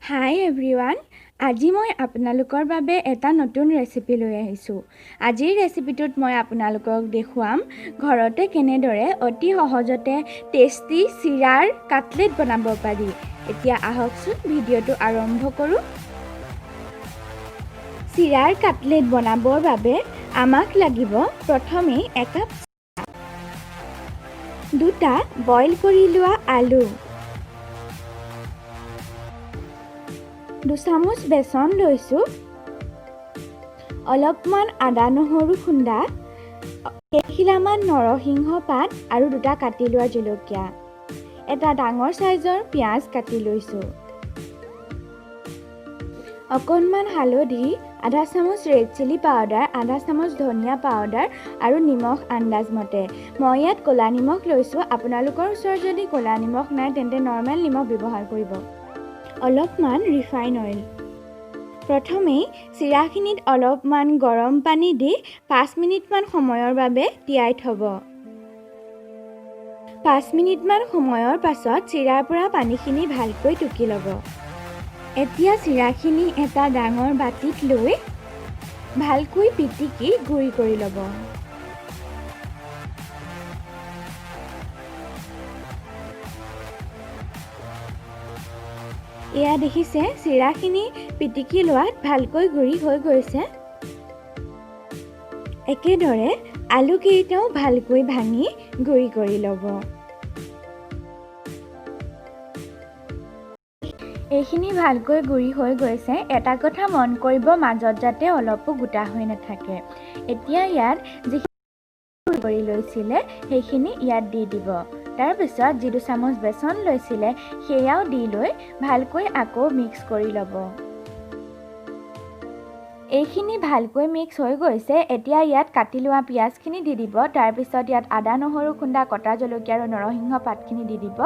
হাই everyone, আজি মই আপোনালোকৰ বাবে এটা নতুন ৰেচিপি লৈ আহিছোঁ। আজিৰ ৰেচিপিটোত মই আপোনালোকক দেখুৱাম ঘৰতে কেনেদৰে অতি সহজতে টেষ্টি চিৰাৰ কাটলেট বনাব পাৰি। এতিয়া আহকচোন ভিডিঅ'টো আৰম্ভ কৰোঁ। চিৰাৰ কাটলেট বনাবৰ বাবে আমাক লাগিব প্ৰথমেই একাপ, দুটা বইল কৰি লোৱা আলু, 2 চামুচ বেচন লৈছোঁ, অলপমান আদা নহৰু খুন্দা, কেইখিলামান নৰসিংহ পাত আৰু দুটা কাটি লোৱা জলকীয়া, এটা ডাঙৰ চাইজৰ পিঁয়াজ কাটি লৈছোঁ, অকণমান হালধি, আধা চামুচ ৰেড চিলি পাউডাৰ, আধা চামুচ ধনিয়া পাউডাৰ আৰু নিমখ আন্দাজমতে। মই ইয়াত ক'লা নিমখ লৈছোঁ। আপোনালোকৰ ওচৰত যদি ক'লা নিমখ নাই, তেন্তে নৰ্মেল নিমখ ব্যৱহাৰ কৰিব। অলপমান ৰিফাইন অইল। প্ৰথমেই চিৰাখিনিত অলপমান গৰম পানী দি 5 মিনিটমান সময়ৰ বাবে তিয়াই থ'ব। 5 মিনিটমান সময়ৰ পাছত চিৰাৰ পৰা পানীখিনি ভালকৈ টুকি ল'ব। এতিয়া চিৰাখিনি এটা ডাঙৰ বাতিত লৈ ভালকৈ পিটিকি গুড়ি কৰি ল'ব। এয়া দেখিছে, চিৰাখিনি পিটিকি লোৱাত ভালকৈ গুড়ি হৈ গৈছে। একেদৰে আলুকেইটাও ভালকৈ ভাঙি গুড়ি কৰি ল'ব। এইখিনি ভালকৈ গুড়ি হৈ গৈছে। এটা কথা মন কৰিব, মাজত যাতে অলপো গোটা হৈ নাথাকে। এতিয়া ইয়াত যিখিনি কৰি লৈছিলে, সেইখিনি ইয়াত দি দিব। তাৰপিছত যি 2 চামুচ বেচন লৈছিলে, সেয়াও দি লৈ ভালকৈ আকৌ মিক্স কৰি ল'ব। এইখিনি ভালকৈ মিক্স হৈ গৈছে। এতিয়া ইয়াত কাটি লোৱা পিঁয়াজখিনি দি দিব। তাৰপিছত ইয়াত আদা নহৰু খুন্দা, কটা জলকীয়া আৰু নৰসিংহ পাতখিনি দি দিব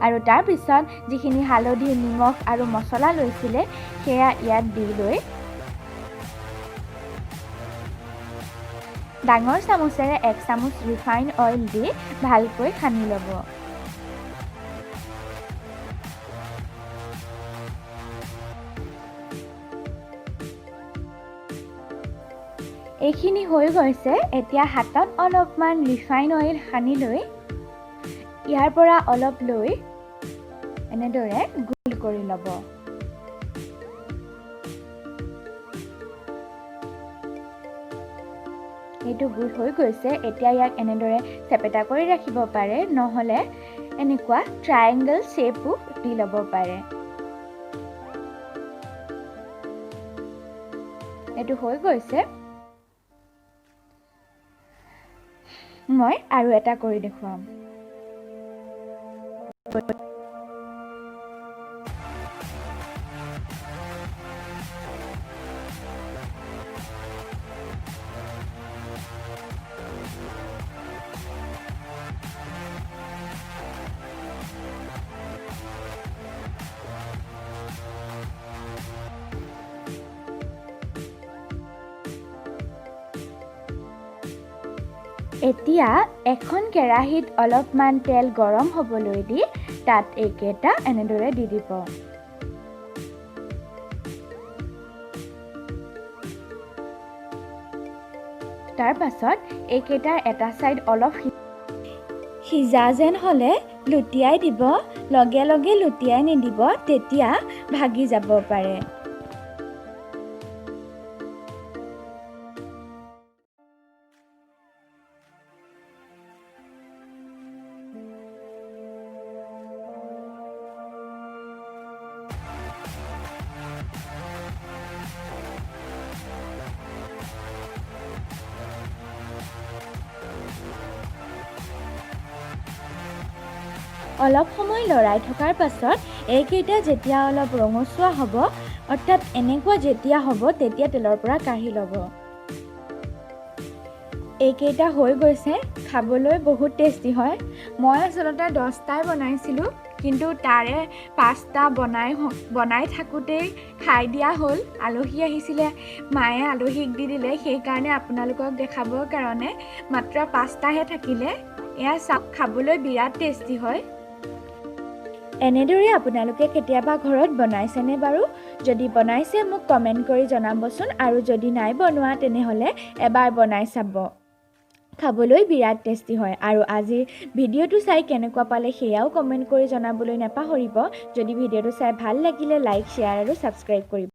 আৰু তাৰপিছত যিখিনি হালধি, নিমখ আৰু মছলা লৈছিলে, সেয়া ইয়াত দি লৈ ডাঙৰ চামুচেৰে এক চামুচ ৰিফাইন অইল দি ভালকৈ সানি ল'ব। এইখিনি হৈ গৈছে। এতিয়া হাতত অলপমান ৰিফাইন অইল সানি লৈ ইয়াৰ পৰা অলপ লৈ এনেদৰে গোল কৰি ল'ব। এইটো গোল হৈ গৈছে। এতিয়া ইয়াক এনেদৰে চেপেটা কৰি ৰাখিব পাৰে, নহ'লে এনেকুৱা ট্ৰায়েংগল শ্বেপো দি ল'ব পাৰে। এইটো হৈ গৈছে। মই আৰু এটা কৰি দেখুৱাম। এতিয়া এখন কেৰাহীত অলপমান তেল গৰম হ'বলৈ দি তাত এইকেইটা এনেদৰে দি দিব। তাৰ পাছত এইকেইটাৰ এটা ছাইড অলপ সিজা যেন হ'লে লুটিয়াই দিব। লগে লগে লুটিয়াই নিদিব, তেতিয়া ভাগি যাব পাৰে। অলপ সময় লৰাই থকাৰ পাছত এইকেইটা যেতিয়া অলপ ৰঙচুৱা হ'ব, অৰ্থাৎ এনেকুৱা যেতিয়া হ'ব, তেতিয়া তেলৰ পৰা কাঢ়ি ল'ব। এইকেইটা হৈ গৈছে। খাবলৈ বহুত টেষ্টি হয়। মই আচলতে 10টাই বনাইছিলোঁ, কিন্তু তাৰে পাঁচটা বনাই বনাই থাকোঁতেই খাই দিয়া হ'ল। আলহী আহিছিলে, মায়ে আলহীক দি দিলে। সেইকাৰণে আপোনালোকক দেখাবৰ কাৰণে মাত্ৰ পাঁচটাহে থাকিলে। এয়া চাওক, খাবলৈ বিৰাট টেষ্টি হয়। এনেদৰে আপোনালোকে কেতিয়াবা ঘৰত বনাইছেনে বাৰু? যদি বনাইছে, মোক কমেণ্ট কৰি জনাবচোন আৰু যদি নাই বনোৱা, তেনেহ'লে এবাৰ বনাই চাব। খাবলৈ বিৰাট টেষ্টি হয়। আৰু আজিৰ ভিডিঅ'টো চাই কেনেকুৱা পালে, সেয়াও কমেণ্ট কৰি জনাবলৈ নাপাহৰিব। যদি ভিডিঅ'টো চাই ভাল লাগিলে, লাইক, শ্বেয়াৰ আৰু ছাবস্ক্ৰাইব কৰিব।